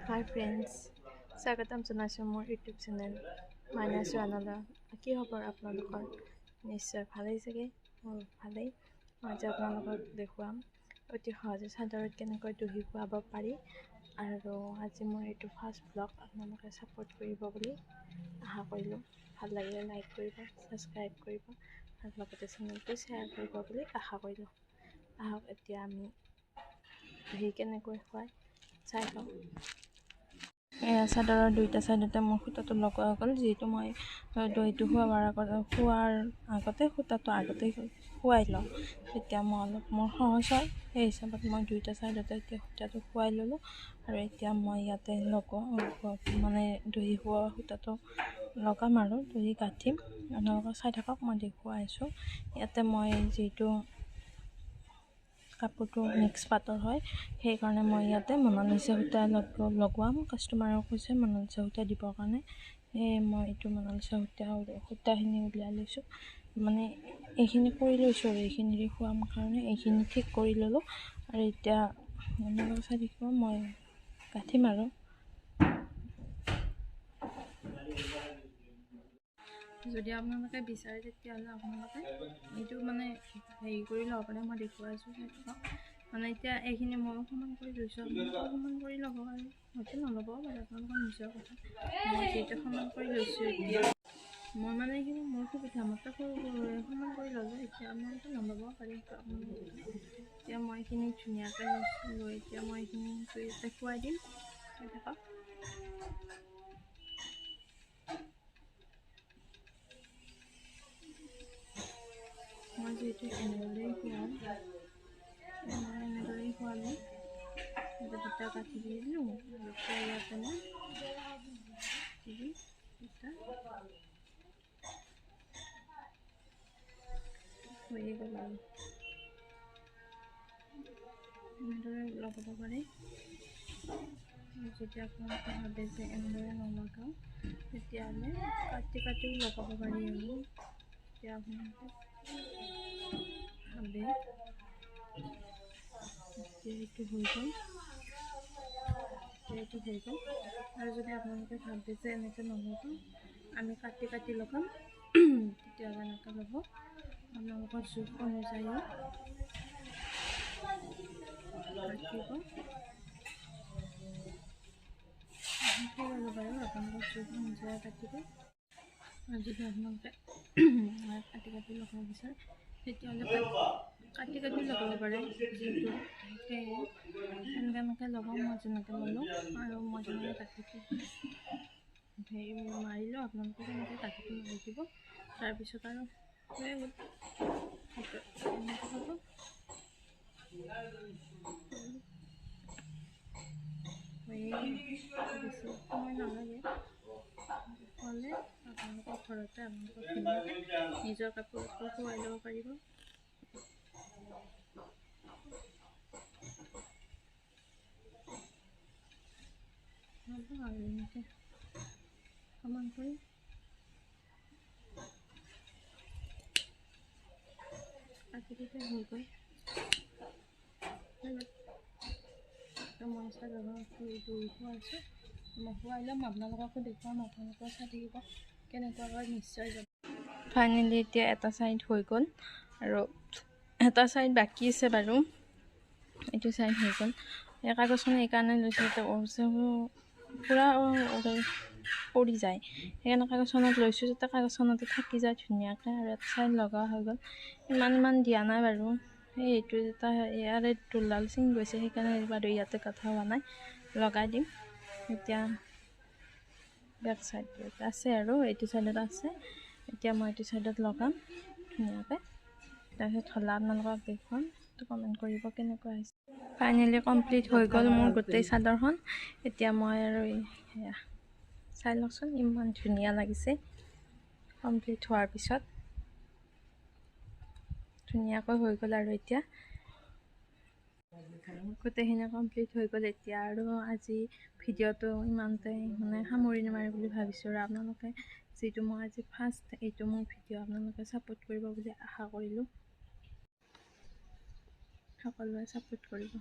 হাই friends, স্বাগতম জনাইছোঁ মোৰ ইউটিউব চেনেল মাইনাছ ওৱানলৈ। কি খবৰ আপোনালোকৰ? নিশ্চয় ভালেই চাগে, মোৰ ভালেই। মই আজি আপোনালোকক দেখুৱাম অতি সহজে চাদৰত কেনেকৈ দহি খুৱাব পাৰি। আৰু আজি মোৰ এইটো ফাৰ্ষ্ট ব্লগ, আপোনালোকে ছাপোৰ্ট কৰিব বুলি আশা কৰিলোঁ। ভাল লাগিলে লাইক কৰিব, ছাবস্ক্ৰাইব কৰিব আৰু লগতে চেনেলটো শ্বেয়াৰ কৰিব বুলি আশা কৰিলোঁ। আহক এতিয়া আমি দহি কেনেকৈ খুৱাই চাই লওঁ। এয়া চাদৰৰ দুইটা ছাইডতে মোৰ সূতাটো লগোৱা গ'ল। যিহেতু মই দহিটো খোৱাৰ আগতে সূতাটো আগতে খুৱাই লওঁ, তেতিয়া মই অলপ মোৰ সহজ হয়। সেই হিচাপত মই দুইটা ছাইডতে এতিয়া সূতাটো খুৱাই ল'লোঁ। আৰু এতিয়া মই ইয়াতে লগোৱা মানে দহি খোৱা সূতাটো লগাম আৰু দহি গাঁঠিম। আপোনালোকে চাই থাকক, মই দেখুৱাই আছোঁ। ইয়াতে মই যিহেতু কাপোৰটো মিক্স পাটৰ হয়, সেইকাৰণে মই ইয়াতে মনালিচা সূতা লগোৱাম। কাষ্টমাৰেও কৈছে মনালিচা সূতা দিবৰ কাৰণে, সেয়ে মই এইটো মনালিচা সূতাখিনি উলিয়াই লৈছোঁ। মানে এইখিনি কৰি লৈছোঁ আৰু এইখিনিৰে খুৱাম কাৰণে এইখিনি ঠিক কৰি ল'লোঁ। আৰু এতিয়া আপোনালোকে চাই থাকিব, মই গাঁঠিম। আৰু যদি আপোনালোকে বিচাৰে তেতিয়াহ'লে আপোনালোকে এইটো মানে হেৰি কৰি ল'ব পাৰে। মই দেখুৱাই আছোঁ, চাই থাকক। মানে এতিয়া এইখিনি ময়ো সমান কৰি লৈছোঁ, আপোনালোকেও সমান কৰি ল'ব পাৰে, হয়তো নল'বও পাৰে, আপোনালোকৰ নিজৰ কথা। মই যিহেতু সমান কৰি লৈছোঁ, এতিয়া মই মানে এইখিনি মোৰ সুবিধা মতে সৰু সমান কৰি ল'লোঁ। এতিয়া আপোনালোকে নল'বও পাৰে, এতিয়া মই এইখিনি ধুনীয়াকৈ লৈছোঁ, লৈ এতিয়া মই এইখিনি দেখুৱাই দিম, চাই থাকক। মই যিহেতু এনেদৰেই খুৱাওঁ, মই এনেদৰেই খুৱালোঁ। দুটা কাঠি দি দিলোঁ আৰু এতিয়া ইয়াতে মই দি দুটা হৈয়ে গ'ল। আৰু এনেদৰে লগাব পাৰে। যদি আপোনালোকে ভাবে যে এনেদৰে নলগাওঁ, তেতিয়াহ'লে কাটি কাটিও লগাব পাৰি। আৰু তেতিয়া আপোনালোকে ভাবে, এতিয়া এইটো হৈ গ'ল, এতিয়া এইটো হৈ গ'ল। আৰু যদি আপোনালোকে ভাবে যে এনেকৈ নলগাওঁ, আমি কাটি কাটি লগাম, তেতিয়াহ'লে এনেকৈ ল'ব। আপোনালোকৰ জোখ অনুযায়ী কাটিব বাৰু, আপোনালোকৰ জোখ অনুযায়ী কাটিব। আৰু যদি আপোনালোকে কাটি কাটি লগাব বিচাৰে, তেতিয়াহ'লে কাটি কাটি লগাব পাৰে। যিহেতু সেয়ে এনেকৈ এনেকৈ লগাওঁ, মই যেনেকৈ ল'লোঁ আৰু মই যেনেকৈ গাঁঠিটো হেৰি মাৰিলোঁ, আপোনালোকে তেনেকৈ গাঁঠিটো মাৰি দিব। তাৰপিছত আৰু হৈয়ে গ'ল। এনেকৈ হ'ব, হৈয়ে বেছি সময় নালাগে। হ'লে আপোনালোকৰ ঘৰতে আপোনালোকৰ ধুনীয়াকৈ নিজৰ কাপোৰটো খুৱাই ল'ব পাৰিব। হ'ব আৰু এনেকৈ সমান কৰি কাটি দিলে হৈ গ'ল। মই চাদৰৰ দহি খুৱাইছোঁ, মই খুৱাই ল'ম, আপোনালোককো দেখুৱাম, আপোনালোকেও চাই থাকিব কেনেকুৱা হয়, নিশ্চয় যাব। ফাইনেলি এতিয়া এটা ছাইড হৈ গ'ল আৰু এটা ছাইড বাকী আছে বাৰু, এইটো ছাইড হৈ গ'ল। এই কাগজখন এইকাৰণে লৈছোঁ যাতে পূৰা পৰি যায়, সেইকাৰণে কাগজখনত লৈছোঁ যাতে কাগজখনতে থাকি যায় ধুনীয়াকৈ। আৰু এটা ছাইড লগা হৈ গ'ল, ইমান ইমান দিয়া নাই বাৰু। সেই এইটো এটা ইয়াৰে দোলডাল ছিঙি গৈছে, সেইকাৰণে বাৰু ইয়াতে কথা হোৱা নাই, লগাই দিম। এতিয়া বেক চাইডটোত আছে আৰু এইটো চাইডত আছে, এতিয়া মই এইটো চাইডত লগাম ধুনীয়াকৈ। তাৰপিছত হ'লে আপোনালোকক দেখুৱাম, কমেণ্ট কৰিব কেনেকুৱা হৈছে। ফাইনেলি কমপ্লিট হৈ গ'ল মোৰ গোটেই চাদৰখন। এতিয়া মই আৰু সেয়া চাই লওকচোন, ইমান ধুনীয়া লাগিছে কমপ্লিট হোৱাৰ পিছত, ধুনীয়াকৈ হৈ গ'ল। আৰু এতিয়া গোটেইখিনি কমপ্লিট হৈ গ'ল। এতিয়া আৰু আজি ভিডিঅ'টো ইমানতে মানে সামৰণি মাৰে বুলি ভাবিছোঁ। আৰু আপোনালোকে যিটো মই আজি ফাৰ্ষ্ট এইটো মোৰ ভিডিঅ', আপোনালোকে ছাপোৰ্ট কৰিব বুলি আশা কৰিলোঁ। সকলোৱে ছাপোৰ্ট কৰিব।